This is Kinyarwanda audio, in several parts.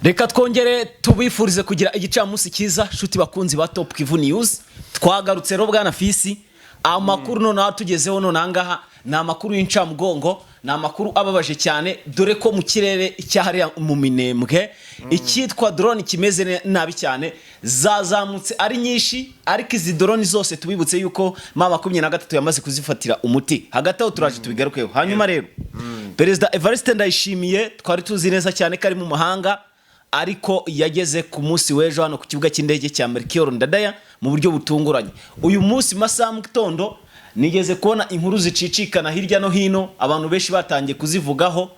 Reka twongere tubifurize kugira igicamunsi cyiza, nshuti bakunzi ba Top Kivu News. Twagarutse rero, bwana Fisi. Amakuru noneho tugezeho none ahangaha ni amakuru y'incamugongo, ni amakuru ababaje cyane, dore ko mu kirere cyahariya mu Minembwe icyitwa drone kimeze nabi cyane, zazamutse ari nyinshi. Ariko izi drone zose, tubibutse yuko M23 yamaze kuzifatira umuti. Hagati aho turaje tubigarukeho. Hanyuma rero, Perezida Evariste Ndayishimiye twari tuzi neza cyane ko ari mu mahanga, ariko yageze ku munsi w'ejo hano ku kibuga cy'indege cya Melchior Ndadaye mu buryo butunguranye. Uyu munsi masaha mu gitondo nigeze kubona inkuru zicicikana hirya no hino, abantu benshi batangiye kuzivugaho,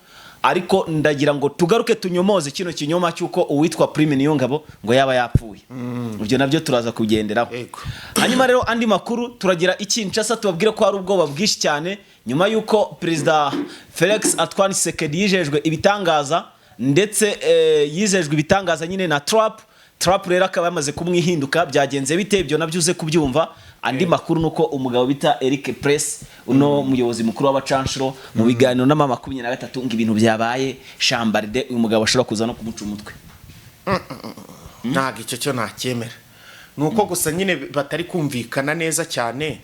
ariko ndagira ngo tugaruke tunyomoze kino kinyoma cy'uko uwitwa Prime Niyongabo ngo yaba yapfuye. Ibyo nabyo turaza kugenderaho. Hanyuma rero, andi makuru turagira i Kinshasa, tubabwire ko hari ubwoba bwinshi cyane nyuma y'uko Perezida Felix Antoine Tshisekedi yijejwe ibitangaza, ndetse yizejwe ibitangaza nyine na Trump. Trump rero akaba yamaze kumwihinduka. Byagenze bite? Ibyo nabyo uze kubyumva. Andi makuru nuko umugabo bita Eric Press, uno muyobozi mukuru w'abacanshuro, mu biganiro n'ama 23 ngo ibintu byabaye shambarde, uyu mugabo ashobora kuza no kumuca umutwe. Ntabwo icyo cyo nacyemera. Ni uko gusa nyine batari kumvikana neza cyane,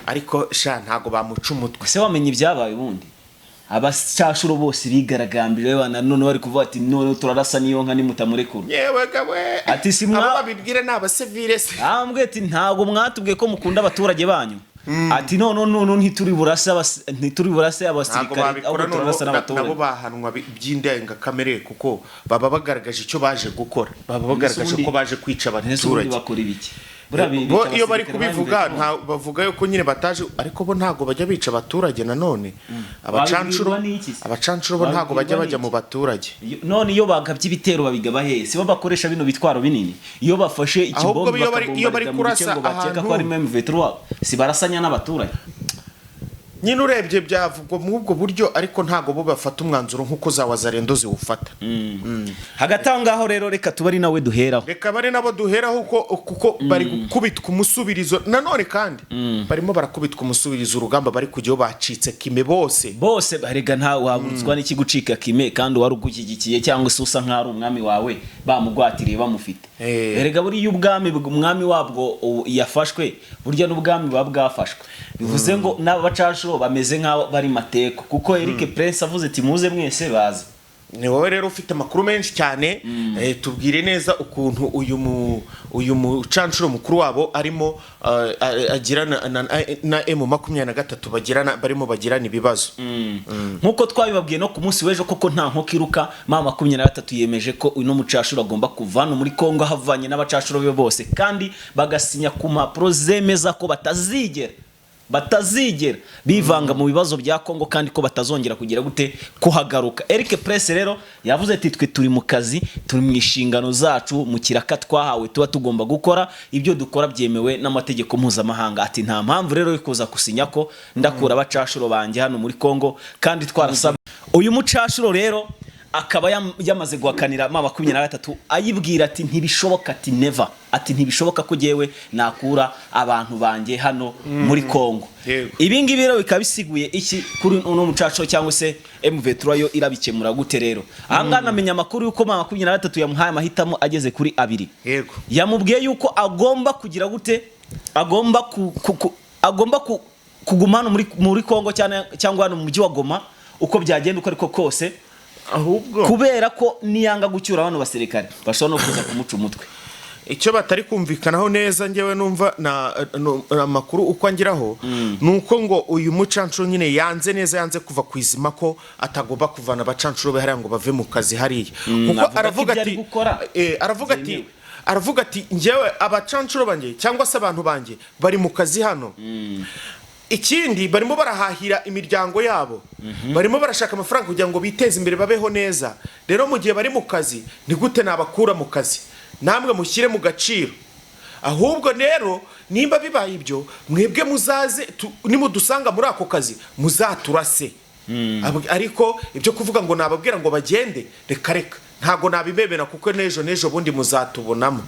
ariko sha, ntabwo bamuca umutwe. Ese wamenye ibyabaye ubundi? Abacashuro bose bigaragambije bana, none bari kuvuga ati: "None turarasa niyo nka nimutamurekura." Yewe gawe! Ati si abo babibwire ni abasivile se? Ambwiye ati: "Ntabwo mwatubwiye ko mukunda abaturage banyu?" Ati: "None none ntituri burase Ntabwo abasirikare, babikora. ahubwo turarasa Noneho nabo n'abaturage." bahanwa by'indengakamere, kuko baba bagaragaje icyo baje gukora, baba bagaragaje ko baje kwica Ese ubundi abaturage. bakora ibiki? Buriya Bo bica iyo bari abasirikare kubivuga, ba bavuga yuko nyine bataje, ariko bo ntabwo bajya bica abaturage nanone. Abacancuro, Babibwirwa n'iki se? abacancuro bo ntabwo bajya Babibwirwa bajya mu n'iki? baturage. None iyo bagabye ibitero babigaba hehe? Si bo bakoresha bino bitwaro binini? Iyo bafashe Ahubwo ikibombe iyo bari bakabombarira mu bice kurasa ngo bakeka ko ahantu- harimo M23, si barasanya n'abaturage? Nyine urebye byavugwa muri ubwo buryo, ariko ntabwo bo bafata umwanzuro nk'uko za Wazalendo ziwufata. Hagati aho ngaho rero, reka tube ari nawe duheraho. Reka bari nabo duheraho, kuko bari gukubitwa umusubirizo nanone, kandi barimo barakubitwa umusubirizo. Urugamba bari kujyaho bacitse kime bose. Bose barega. Nta waburutswa n'iki gucika kime kandi uwari ugushyigikiye cyangwa se usa nk'aho ari umwami wawe bamugwatiriye, bamufite? Erega buriya ubwami, umwami wabwo yafashwe, burya n'ubwami buba bwafashwe. Bivuze ngo n'abacashuro bameze nk'aho bari mateko, kuko Eric Prince avuze ati: "Muze mwese", baza. Ni wowe rero ufite amakuru menshi cyane, tubwire neza ukuntu uyu mucanshuro mukuru wabo arimo agirana na M23, bagirana, barimo bagirana ibibazo. Nk'uko twabibabwiye no ku munsi w'ejo, koko nta nkoko iruka. M23 yemeje ko uno mucashuro agomba kuva hano muri Kongo havanye n'abacashuro be bose, kandi bagasinya ku mpapuro zemeza ko batazigera bivanga mu bibazo bya Kongo, kandi ko batazongera kugira gute kuhagaruka. Eric Press rero yavuze ati: "Twe turi mu kazi, turi mu inshingano zacu, mu kiraka twahawe tuba tugomba gukora ibyo dukora byemewe n'amategeko mpuzamahanga." Ati: "Nta mpamvu rero yo kuza gusinya ko ndakura abacashuro banjye hano muri Kongo kandi twarasabye." Uyu mucashuro rero akaba yamaze guhakanira M23, ayibwira ati: "Ntibishoboka", ati: "Never", ati: "Ntibishoboka ko jyewe nakura abantu banjye hano muri Kongo." Ibi ngibi rero bikaba bisiguye iki kuri uno mucaco, cyangwa se M23 yo irabikemura gute? Rero aha ngaha namenya amakuru y'uko M23 yamuhaye amahitamo ageze kuri abiri. Yamubwiye yuko agomba kugira gute? Agomba kuguma hano muri Kongo cyane, cyangwa hano mu mujyi wa Goma, uko byagenda uko ariko kose, Ahubwo kubera ko niyanga gucyura bano basirikare bashobora no kuza kumuca umutwe. Icyo batari kumvikanaho neza, njyewe numva na amakuru uko angeraho, ni uko ngo uyu mucancuro nyine yanze neza, yanze kuva ku izima ko atagomba kuvana abacancuro be hariya ngo bave mu kazi hariya, kuko Avuga ko aravuga ibyo ari ati gukora aravuga ati byemewe. Aravuga ati: "Njyewe abacancuro banjye cyangwa se abantu banjye bari mu kazi hano. Ikindi, barimo barahahira imiryango yabo, barimo barashaka amafaranga kugira ngo biteze imbere, babeho neza. Rero mu gihe bari mu kazi, ni gute nabakura mu kazi? Namwe mushyire mu gaciro. Ahubwo rero nimba bibaye ibyo, mwebwe muzaze nimudusanga muri ako kazi muzaturase. Ariko ibyo kuvuga ngo nababwira ngo bagende, reka reka, ntabwo nabibemera, kuko n'ejo n'ejo bundi muzatubonamo."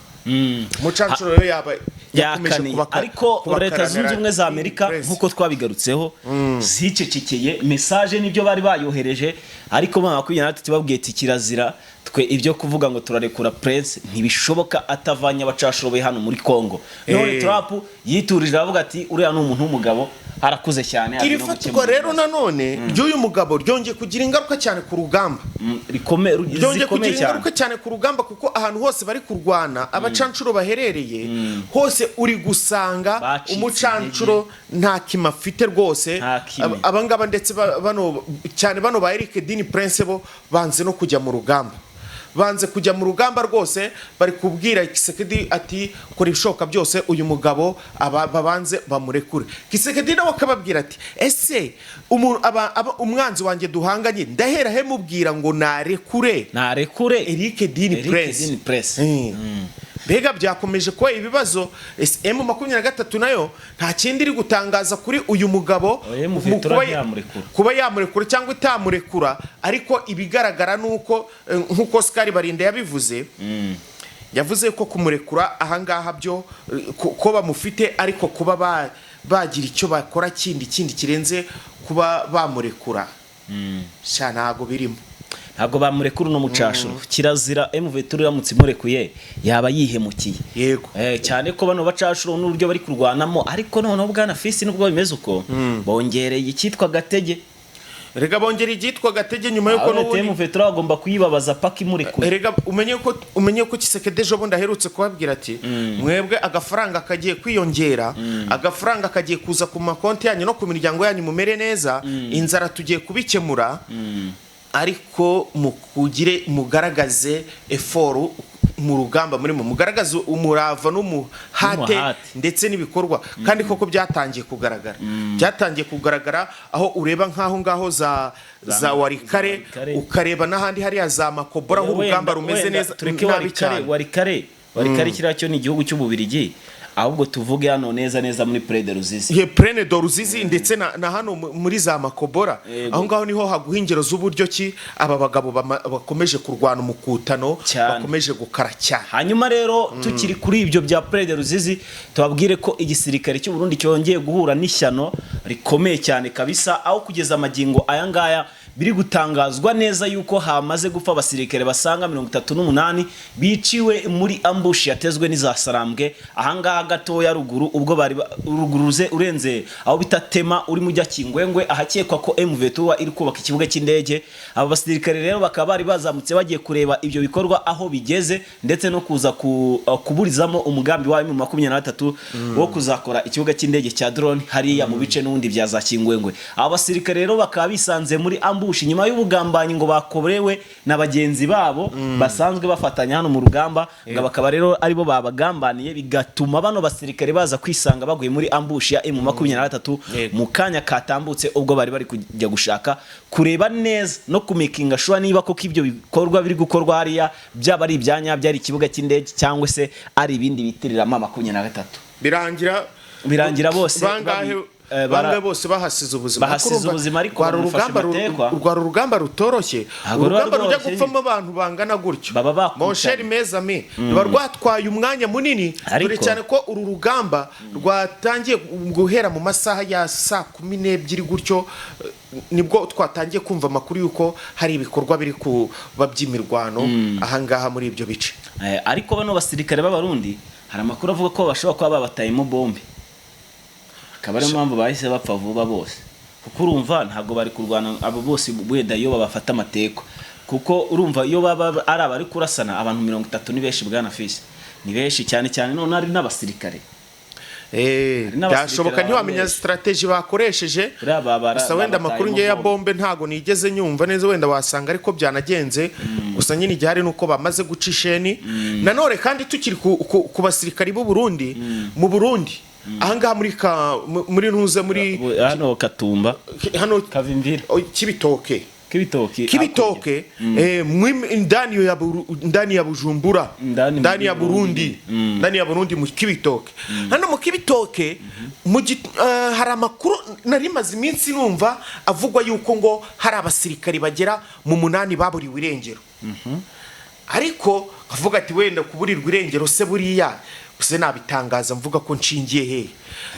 Umucancuro rero yaba yakomeje Yakaniye. Ariko Leta Zunze Ubumwe za Amerika, Press. nk'uko twabigarutseho, zicecekeye message n'ibyo bari bayohereje, ariko M23 babwiye ati: "Kirazira, Twe ibyo kuvuga ngo turarekura Prince ntibishoboka atavanye abacashoboye hano muri Congo. None Trump yiturije aravuga ati uriya ni umuntu w'umugabo, arakuze cyane, azi Iri no fatwa gukemura rero ibibazo. nanone ry'uyu mugabo ryongeye kugira ingaruka cyane ku rugamba. Ryongeye Zikomeye kugira cyane. ingaruka cyane ku rugamba, kuko ahantu hose bari kurwana, abacancuro baherereye hose uri gusanga Bacitse. umucancuro nta kima afite rwose. Nta kime. Abangaba ndetse bano cyane, bano ba Eric Dini Prince, bo banze no kujya mu rugamba, banze kujya mu rugamba rwose. Bari kubwira Kisekedi ati kora ibishoboka byose uyu mugabo babanze bamurekure. Kisekedi nawe akababwira ati ese umwanzi wanjye duhanganye ndahera he mubwira ngo narekure Narekure Eric Dini Eric Prince? Dini Prince. Mbega byakomeje kuba ibibazo. M23 nayo nta kindi iri gutangaza kuri uyu mugabo Oya, mu M23 kuba ntiyamurekura. kuba yamurekura cyangwa itamurekura. Ariko ibigaragara ni uko nk'uko Oscar Barinda yabivuze, yavuze ko kumurekura ahangaha byo ko bamufite, ariko kuba bagira icyo bakora kindi kirenze kuba bamurekura, sha ntago birimo. Ntabwo bamurekura uno mucashuro, kirazira. M23 iramutse imurekuye yaba yihemukiye. Cyane ko bano bacashuro n'uburyo bari kurwanamo. Ariko noneho bwana Fisi, nubwo bimeze uko, bongereye icyitwa gatege. Rega bongera iryitwa gatege nyuma y'uko Aho n'ubundi M23 bagomba kuyibabaza paka imurekuye. Erega umenye ko Kisekedi ejo bundi aherutse kubabwira ati mwebwe agafaranga kagiye kwiyongera, agafaranga kagiye kuza ku makonti yanyu no ku miryango yanyu, mumere neza, inzara tugiye kubikemura, ariko mukugire mugaragaze effort mu rugamba murimo, mugaragaze umurava n'umuhate N'umuhate. ndetse n'ibikorwa. Kandi koko byatangiye kugaragara aho ureba nk'aho ngaho za Warikare, Warikare. ukareba n'ahandi hariya za Makobora, aho urugamba rumeze Wenda neza tureke nabi Warikare. cyane. Warikare kiriya cyo ni igihugu cy'Ububirigi. Ahubwo tuvuge hano neza neza muri Plaine de Ruzizi. Ye, Plaine de Ruzizi ndetse na hano muri za Makobora. Aho ngaho niho haguha ingero z'uburyo ki aba bagabo bakomeje kurwana umukutano, bakomeje gukara cyane. Hanyuma rero tukiri kuri ibyo bya Plaine de Ruzizi, tubabwire ko igisirikare cy'u Burundi cyongeye guhura n'ishyano rikomeye cyane kabisa, aho kugeza amagingo aya ngaya biri gutangazwa neza yuko hamaze gupfa abasirikare basaga 38 biciwe muri ambush yatezwe n'iza Sarambwe ahangaha gatoya ruguru, ubwo bari ruguru urenze aho bita Tema uri mujya Kingwengwe, ahakekwa ko M23 iri kubaka ikibuga cy'indege. Aba basirikare rero bakaba bari bazamutse bagiye kureba ibyo bikorwa aho bigeze, ndetse no kuza kuburizamo umugambi wa M23 wo kuzakora ikibuga cy'indege cya drone hariya mu bice n'ubundi bya za Kingwengwe. Aba basirikare rero bakaba bisanze muri ambush nyuma y'ubugambanyi ngo bakorewe na bagenzi babo basanzwe bafatanya hano mu rugamba, ngo bakaba rero aribo babagambaniye, bigatuma bano basirikare baza kwisanga baguye muri ambush ya M23 mu kanya katambutse, ubwo bari bari kujya gushaka kureba neza no kumakinga sure niba koko ibyo bikorwa biri gukorwa hariya byaba ari ibyanya byari ikibuga cy'indege cyangwa se ari ibindi bitirira M23. Birangira Birangira bose bangahe? Bangahe bose bahasize ubuzima? Bahasize Ariko urumva, ubuzima, ariko rwari bamufashe urugamba matekwa. Rwari urugamba rutoroshye. Ntabwo ruba Urugamba rujya rworoshye. gupfamo abantu bangana gutyo, Baba bakutanye. mon cher, mes amis, ruba rwatwaye umwanya munini. Dore cyane ko uru rugamba rwatangiye guhera mu masaha ya saa 12 gutyo, nibwo twatangiye kumva amakuru y'uko hari ibikorwa biri kuba by'imirwano ahangaha muri ibyo bice. Ariko bano basirikare b'Abarundi hari amakuru avuga ko bashobora kuba babatayemo bombe, akaba ariyo mpamvu bahise bapfa vuba bose, kuko urumva ntabwo bari kurwana abo bose wenda iyo babafata amateko, kuko urumva iyo baba ari abari kurasana, abantu 30 ni benshi, bwana Fisi, ni benshi cyane cyane none ari n'abasirikare. N'abasirikare Byashoboka, ntiwamenya benshi. strategy bakoresheje. Buriya Gusa wenda amakuru babatayemo ngeya bombe. Bombe ntago nigeze nyumva neza, wenda wasanga ariko byanagenze. Gusa nyine igihari ni uko bamaze guca isheni. Nanone kandi tukiri ku basirikari b'u Burundi, mu Burundi ahangaha muri muri ntuze muri Hano Katumba. Hano Kavimvira. Oh, Kibitoke. Kibitoki. Kibitoke, ndani ya ndani ya Bujumbura. Ndani Ndani ya muri Burundi, ndani ya Burundi mu Kibitoke. Hano mu Kibitoke hari amakuru nari maze iminsi numva avugwa yuko ngo hari abasirikari bagera mu 8 baburiwe irengero, ariko Avuga ati wenda kuburirwa irengero se buriya se nabitangaza mvuga ko nshingiye hehe?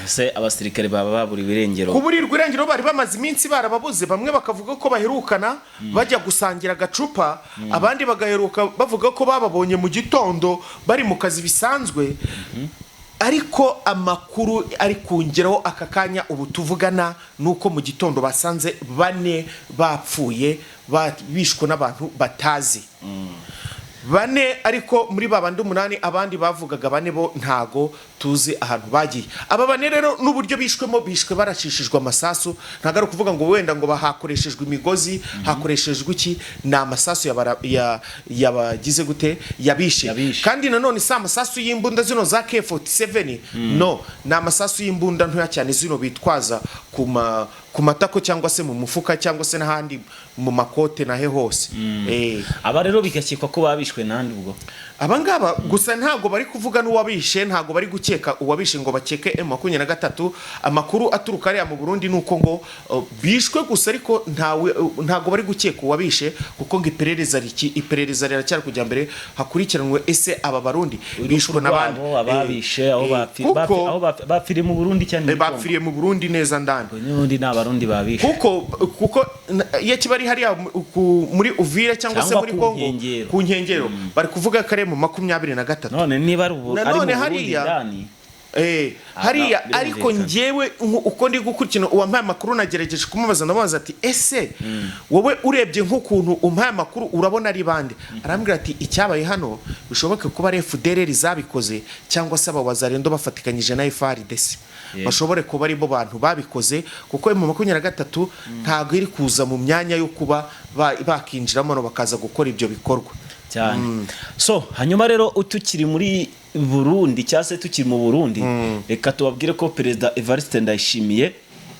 Ese abasirikare baba baburiwe irengero? Kuburirwa irengero, bari bamaze iminsi barababuze. Bamwe bakavuga ko baherukana bajya gusangira agacupa, abandi bagaheruka bavuga ko bababonye mu gitondo bari mu kazi bisanzwe. Ariko amakuru ari kungeraho aka kanya ubu tuvugana ni uko mu gitondo basanze bane bapfuye, bishwe n'abantu batazi. Bane, ariko muri ba bandi umunani, abandi bavugaga bane bo ntago tuzi ahantu bagiye. Aba bane rero n'uburyo bishwemo, bishwe baracishijwe amasasu. Ntago ari ukuvuga ngo wenda ngo hakoreshejwe imigozi, hakoreshejwe iki. Ni amasasu yabagize gute, yabishe. Yabishe. Kandi nanone si amasasu y'imbunda zino za K47, no ni amasasu y'imbunda ntoya cyane, zino bitwaza ku matako cyangwa se mu mufuka cyangwa se n'ahandi mu makote nahe hose. Aba rero bigakekwa ko babishwe nandi ubwo? Aba ngaba gusa ntabwo bari kuvuga n'uwabishe, ntabwo bari gukeka uwabishe ngo bakeke M23. Amakuru aturuka hariya mu Burundi ni uko ngo bishwe gusa, ariko ntawe, ntabwo bari gukeka uwabishe, kuko ngo iperereza riracyari kujya mbere, hakurikiranwe ese aba Barundi bishwe n'abandi. Rwabo, ababishe aho Kuko aho bapfiriye mu Burundi cyane? Bapfiriye mu Burundi neza ndani. N'ubundi ni Abarundi babishe. Kuko iyo kiba ari hariya muri Uvira cyangwa se Cyangwa muri ku Kongo nkengero. Ku nkengero bari kuvuga ko ari M23. None niba ari ubu ari mu Nanone Burundi indani. Hariya birumvikana. Ariko njyewe uko ndi gukurikirana, uwampaye amakuru nagerageje kumubaza, ndamubaza ati: "Ese wowe urebye nk'ukuntu umpaye amakuru, urabona ari bande?" Arambwira ati: "Icyabaye hano bishoboke kuba ari FDLR zabikoze cyangwa se aba Wazalendo bafatikanyije na FARDC, bashobore kuba ari bo bantu babikoze, kuko M23 ntabwo iri kuza mu myanya yo kuba bakinjiramo no bakaza gukora ibyo bikorwa." Cyane. So hanyuma rero tukiri muri Burundi cyangwa se tukiri mu Burundi, reka tubabwire ko Perezida Evariste Ndayishimiye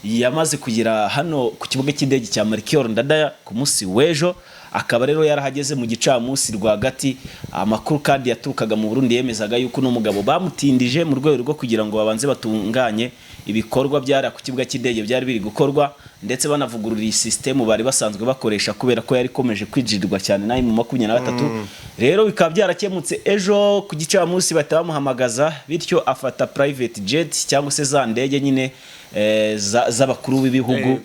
yamaze kugera hano ku kibuga cy'indege cya Melchior Ndadaye ku munsi w'ejo, akaba rero yarahageze mu gicamunsi rwagati. Amakuru kandi yaturukaga mu Burundi yemezaga yuko uno mugabo bamutindije mu rwego rwo kugira ngo babanze batunganye ibikorwa byari ku kibuga cy'indege byari biri gukorwa, ndetse banavugurura iyi sisitemu bari basanzwe bakoresha, kubera ko yari ikomeje kwinjirirwa cyane nayo mu 23. Rero bikaba byarakemutse ejo ku gicamunsi, bahita bamuhamagaza, bityo afata private jet cyangwa se za ndege nyine z'abakuru b'ibihugu,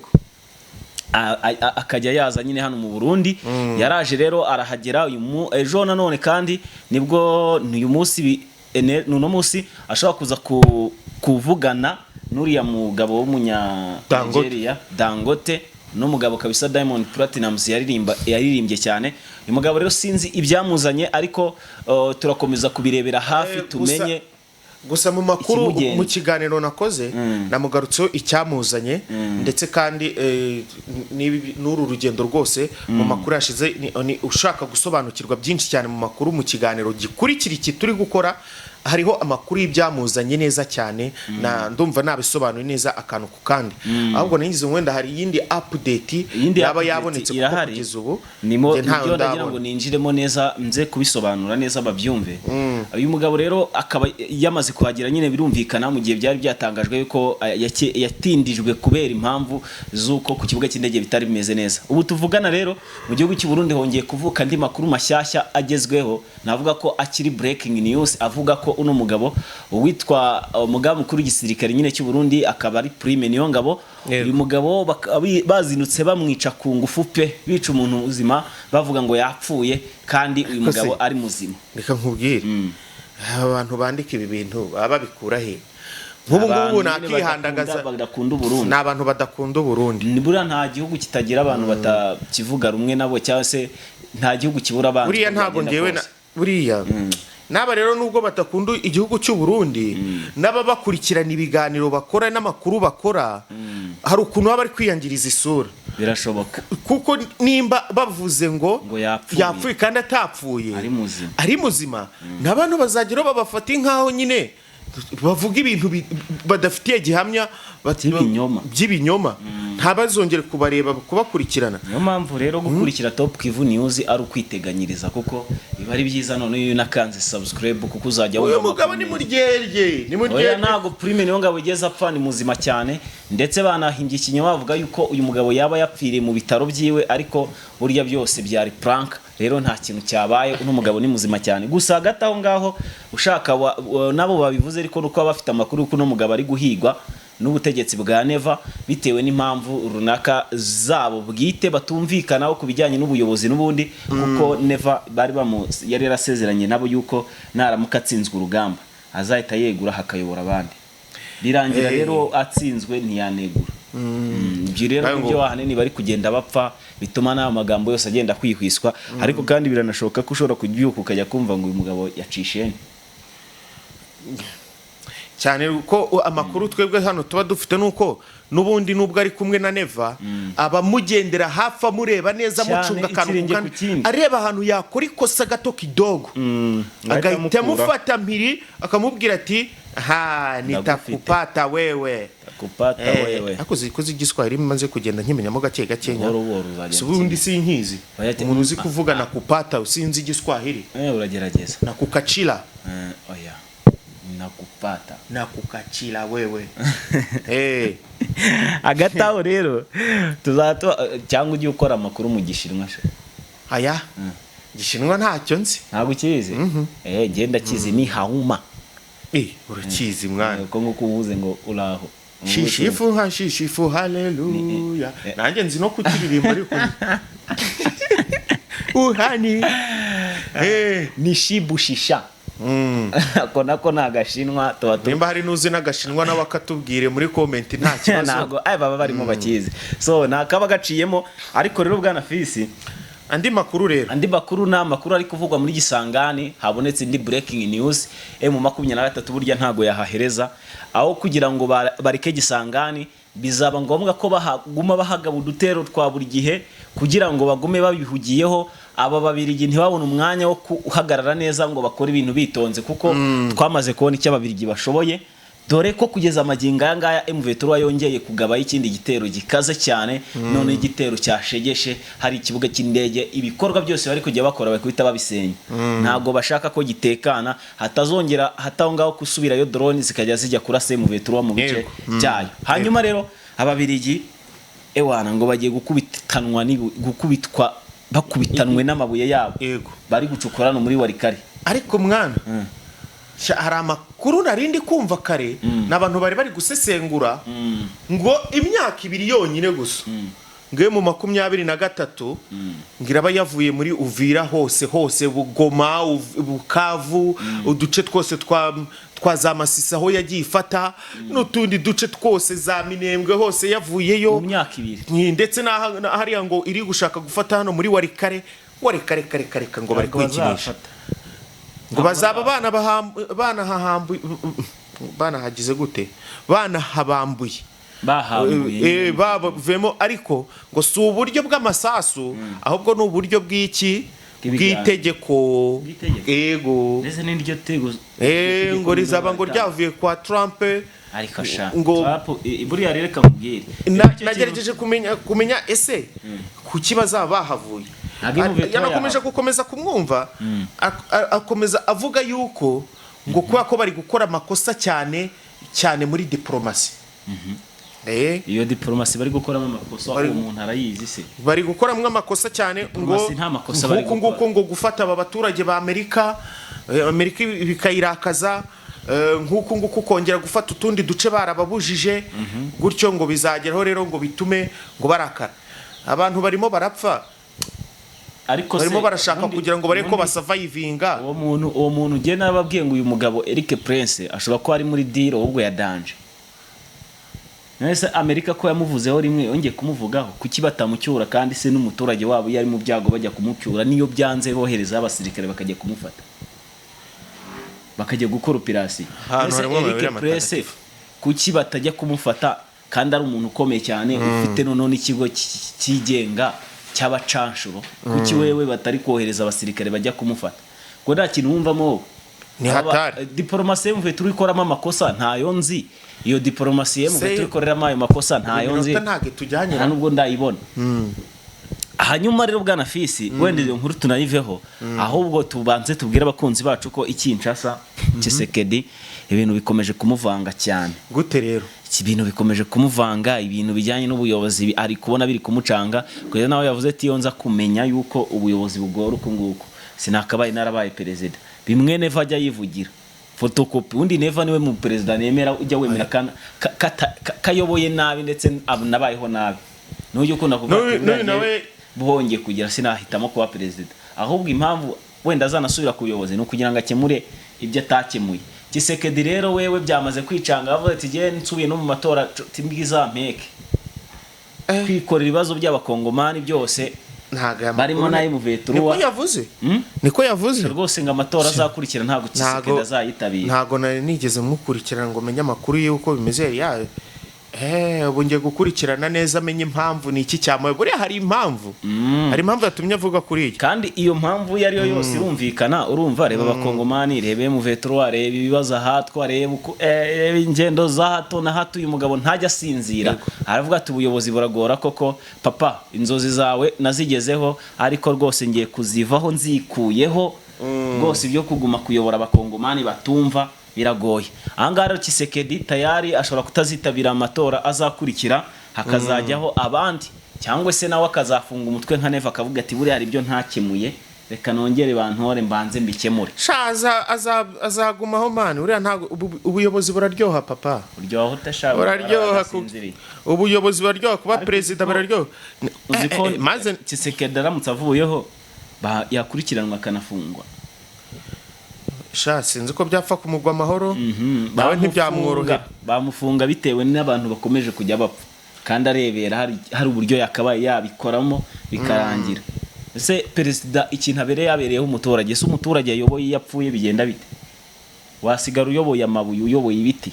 akajya yaza nyine hano mu Burundi. Yaraje rero arahagera uyu ejo. Nanone kandi nibwo uyu munsi nuno munsi ashobora kuza kuvugana n'uriya mugabo w'umunya Dangote. Nigeria Dangote, n'umugabo kabisa Diamond Platnumz yaririmba, yaririmbye cyane. Uyu mugabo rero sinzi ibyamuzanye, ariko turakomeza kubirebera hafi tumenye Gusa mu makuru ikimugenza. Mu kiganiro nakoze namugarutseho icyamuzanye, ndetse kandi n'uru rugendo rwose mu makuru yashize ni ushaka gusobanukirwa byinshi cyane mu makuru, mu kiganiro gikurikira iki turi gukora hariho amakuru y'ibyamuzanye neza cyane, na ndumva nabisobanuye neza akantu ku kandi. Ahubwo nagize ngo wenda hari iyindi update Iyindi yaba update yabonetse, kuko irahari. kugeza ubu Nimo njye ntayo nibyo ndagira ndabona. ngo ninjiremo neza, nze kubisobanura neza babyumve. Uyu mugabo rero akaba yamaze kuhagera nyine, birumvikana mu gihe byari byatangajwe yuko yatindijwe kubera impamvu z'uko ku kibuga cy'indege bitari bimeze neza. Ubu tuvugana rero mu gihugu cy'u Burundi hongeye kuvuka andi makuru mashyashya agezweho, navuga ko akiri breaking news, avuga ko uno mugabo witwa umugaba mukuru w'igisirikare nyine cy'u Burundi, akaba ari Prime Niyongabo. Uyu mugabo bazindutse bamwica ku ngufu pe, bica umuntu muzima bavuga ngo yapfuye kandi uyu mugabo ari muzima. Reka nkubwire, abantu bandika ibi bintu baba babikura he? Nk'ubu ngubu Abantu nyine nakihandagaza. Badakunda Uburundi. Ni abantu badakunda Uburundi. Buriya nta gihugu kitagira abantu batakivuga rumwe nabo, cyangwa se nta gihugu kibura abanzi Buriya uko ntabwo byagenda ngewe kose. Buriya n'aba rero nubwo badakunda igihugu cy'u Burundi, n'ababakurikirana ibiganiro bakora n'amakuru bakora, hari ukuntu baba bari kwiyangiriza isura. Birashoboka. Kuko nimba bavuze ngo Ngo yapfuye. yapfuye kandi atapfuye, Ari muzima. ari muzima, n'abantu bazageraho babafata nk'aho nyine bavuga ibintu badafitiye gihamya, By'ibinyoma. By'ibinyoma. Ntabazongere kubareba, kubakurikirana. Niyo mpamvu rero gukurikira Top Kivu News ari ukwiteganyiriza, kuko biba ari byiza. None iyo unakanze subscribe, kuko uzajya Uyu wumva mugabo amakuru ni meza. Muryerye ni Oya, muryerye. ntabwo Prime niyo ngabo igeze apfa, ni muzima cyane. Ndetse banahimbye ikinyoma bavuga yuko uyu mugabo yaba yapfiriye mu bitaro byiwe, ariko burya byose byari prank. Rero nta kintu cyabaye, uno mugabo ni muzima cyane. Gusa hagati aho ngaho ushaka nabo babivuze, ariko nuko baba bafite amakuru yuko uno mugabo ari guhigwa n'ubutegetsi bwa Neva bitewe n'impamvu runaka zabo bwite batumvikanaho ku bijyanye n'ubuyobozi n'ubundi, kuko Neva bari bamu yari yarasezeranye nabo yuko naramuka atsinzwe urugamba azahita yegura hakayobora abandi. Birangira rero atsinzwe ntiyanegura. Ibyo rero Nawe nibyo ahanini bari kugenda bapfa, bituma n'ayo magambo yose agenda kwihwiswa. Ariko kandi biranashoboka ko ushobora kubyuka ukajya kumva ngo uyu mugabo yacishe. Cyane ko amakuru twebwe hano tuba dufite nuko n'ubundi nubwo ari kumwe na Neva, abamugendera hafi, amureba neza, Cyane, amucunga akantu ku ikirenge kandi, ku kindi. areba ahantu yakora ikosa gato kidogo, agahita amufata mpiri, akamubwira ati: "Ha, nitakupata wewe." Kupata wewe. Ariko zikoze igiswahili maze kugenda nkimenyamo gake gakenya. Buhoro buhoro uzagenda. Si ubundi sinkizi. Oya, Umuntu uzi kuvuga na kupata, usinzi igiswahili. Uragerageza. Na kukachila. Oya, nakupata. Na kukachila wewe. Hagati aho rero tuzaba, cyangwa ujye ukora amakuru mu Gishinwa se. Aya, Gishinwa ntacyo nzi. Ntabwo ukizi? Genda kizi, ni hauma. Urakizi mwana. Uko nguko uvuze ngo uraho. Shishifu ha shishifu haleluya. Nanjye nzi no kukiririmba, ariko uhani. Ni shibushisha. Ako nako ni Agashinwa tuba tu Nimba hari n'uzi n'Agashinwa nawe akatubwire muri comment, nta kibazo. Ntabwo ay baba barimo bakizi, so ntakaba gaciyemo. Ariko rero bwana Fisi, Andi makuru rero. Andi makuru ni amakuru ari kuvugwa muri Gisangani. Habonetse indi breaking news: M23 burya ntago yahahereza. Aho kugira ngo bareke Gisangani, bizaba ngombwa ko bahaguma, bahagaba udutero twa buri gihe kugira ngo bagume babihugiyeho. Aba Babirigi ntibabone umwanya wo guhagarara neza ngo bakore ibintu bitonze, kuko twamaze kubona icyo Ababirigi bashoboye, dore ko kugeza amagingo aya ngaya M23 yongeye kugabayo ikindi gitero gikaze cyane. None igitero cyashegeshe hari ikibuga cy'indege. Ibikorwa byose bari kujya bakora bari guhita babisenya. Ntabwo bashaka ko gitekana, hatazongera hataho ngaho gusubirayo drone zikajya zijya kurasa M23 mu bice byayo. Hanyuma rero Ababirigi ewana ngo bagiye gukubitanwa gukubitwa, bakubitanwe n'amabuye yabo bari gucukura hano muri Warikare. Ariko mwana, sha, hari amakuru narindi kumva kare, ni abantu bari bari gusesengura ngo imyaka 2 yonyine gusa, ngo iyo mu 23 ngo iraba yavuye muri Uvira hose hose, Bugoma, Bukavu, uduce twose twa za Masisi aho yagiye ifata, n'utundi duce twose za Minembwe hose yavuyeyo. Mu myaka 2. Ndetse na hariya ngo iri gushaka gufata hano muri Warikare. Warikare kare kare ngo bari Ntabwo kwikinisha. bazafata. Ngo bazaba banahahambuye, banahagize gute, banahabambuye. Bahambuye. Bavemo, ariko ngo si uburyo bw'amasasu, ahubwo ni uburyo bw'iki? Bw'ibiganiro. Bw'itegeko. Bw'itegeko. Yego. Ndetse n'iryo tego. Ngo rizaba ngo ryavuye kwa Trump. Ariko sha, Ngo Trump, buriya rero reka nkubwire. Icyo Nagerageje kumenya ese kuki bazaba bahavuye. Ntabwo imuve Yanakomeje yahava. gukomeza kumwumva, akomeza avuga yuko ngo kubera ko bari gukora amakosa cyane cyane muri diplomasi. Iyo diplomasi bari gukoramo amakosa, uwo muntu arayizi se? Bari gukoramo amakosa cyane ngo Diplomasi nta makosa bari nk'uku gukora. nguku ngo gufata aba baturage ba Amerika, Amerika bikayirakaza, nk'uku nguku kongera gufata utundi duce barababujije gutyo, ngo bizageraho rero ngo bitume ngo barakara. Abantu barimo barapfa, Ariko se barimo barashaka kugira ngo barebe ko basurvivinga. Uwo muntu njye narababwiye ngo uyu mugabo Eric Prince ashobora kuba ari muri deal ahubwo ya danger. Nese Amerika ko yamuvuzeho rimwe, yongeye kumuvugaho, kuki batamucyura? Kandi se n'umuturage wabo iyo ari mu byago bajya kumucyura, niyo byanze bohereza abasirikare bakajya kumufata, bakajya gukora operation. Ahantu Nese harimo amabere Eric Prince matagatifu. kuki batajya kumufata kandi ari umuntu ukomeye cyane, ufite noneho n'ikigo cyigenga cy'abacanshuro? Kuki wewe batari kohereza abasirikare bajya kumufata? Ngo nta kintu wumvamo wowe? Ni hatari. Diporomasi ya M23 ikoramo amakosa ntayo nzi. Iyo diporomasi ya M23 Se- ikoreramo ayo makosa ntayo nzi. Iminota ntabwo itujyanye. Nta nubwo ndayibona. Hanyuma rero bwana Fisi, wenda iyo nkuru tunayiveho, ahubwo tubanze tubwire abakunzi bacu ko i Kinshasa Tshisekedi ibintu bikomeje kumuvanga cyane. Gute rero? Iki bintu bikomeje kumuvanga, ibintu bijyanye n'ubuyobozi ari kubona biri kumucanga, kugeza nawe yavuze ati iyo nza kumenya yuko ubuyobozi bugora uku nguku sinakabaye narabaye perezida. Bimwe Neva ajya yivugira fotokopi, undi Neva niwe mu perezida nemera ujya wemera kayoboye nabi ndetse nabayeho nabi, nujya ukunda kuvuga ati N'uyu buriya n'uyu nawe bongeye kugira sinahitamo kuba perezida, ahubwo impamvu wenda azanasubira ku buyobozi ni ukugira ngo akemure ibyo atakemuye. Tshisekedi rero wewe byamaze kwicanga, avuga ati jye nsubiye no mu matora timbwizampeke kwikorera ibibazo by'abakongomani byose Ntabwo aya barimo makuru n'ayo mu Veturuwa. Niko yavuze, niko yavuze. Rwose ngo amatora azakurikira ntabwo Tshisekedi azayitabira. Ntabwo nari nigeze mukurikirana ngo menye amakuru y'uko bimeze ya ubu ngiye gukurikirana neza amenye impamvu ni iki cyamuye. Buriya hari impamvu, hari impamvu yatumye avuga kuri iyi. Kandi iyo mpamvu iyo ariyo yose irumvikana. Urumva, reba abakongomani, reba M23, reba ibibazo ahatwa, reba uko reba ingendo za hato na hato, uyu mugabo ntajya asinzira. Aravuga ati ubuyobozi buragora koko papa, inzozi zawe nazigezeho, ariko rwose ngiye kuzivaho nzikuyeho rwose, ibyo kuguma kuyobora abakongomani batumva biragoye. Ahangaha rero Tshisekedi tayari ashobora kutazitabira amatora azakurikira, hakazajyaho abandi, cyangwa se nawe akazafunga umutwe nka Neva, akavuga ati buriya hari ibyo ntakemuye, reka nongere bantore mbanze mbikemure. Sha azagumaho man, uriya ntabwo ubuyobozi buraryoha papa. Uryoha utashaka. Buraryoha ubuyobozi buraryoha, kuba Ariko perezida bararyoha. Uzi ko Maze Tshisekedi aramutse avuyeho yakurikiranwa akanafungwa. Sha sinzi ko byapfa kumugwa amahoro nawe. Bamufunga- Ntibyamworohera. Bamufunga bitewe n'abantu bakomeje kujya bapfa kandi arebera, hari uburyo yakabaye yabikoramo bikarangira. Ese perezida ikintu abereye yabereyeho umuturage, ese umuturage ayoboye iyo apfuye bigenda bite? Wasigara uyoboye amabuye, uyoboye ibiti.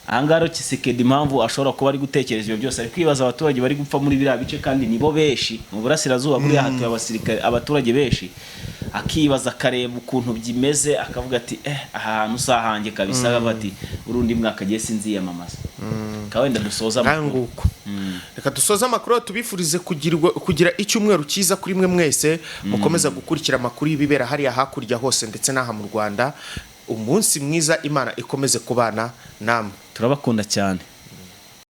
Ahangaha rero Tshisekedi impamvu ashobora kuba ari gutekereza ibyo byose, ari kwibaza abaturage bari gupfa muri biriya bice, kandi nibo benshi mu burasirazuba, buriya hatuye abasirikare, abaturage benshi. Akibaza, akareba ukuntu bimeze, akavuga ati aha hantu si ahanjye kabisa. Akavuga ati urundi mwaka agiye sinziyamamaza. Ka wenda dusoza Ngaho amakuru. Nguko reka dusoze amakuru, tubifurize kugira icyumweru cyiza kuri mwe mwese mukomeza gukurikira amakuru y'ibibera hariya hakurya hose ndetse n'aha mu Rwanda. Umunsi mwiza, Imana ikomeze kubana namwe. Turabakunda cyane.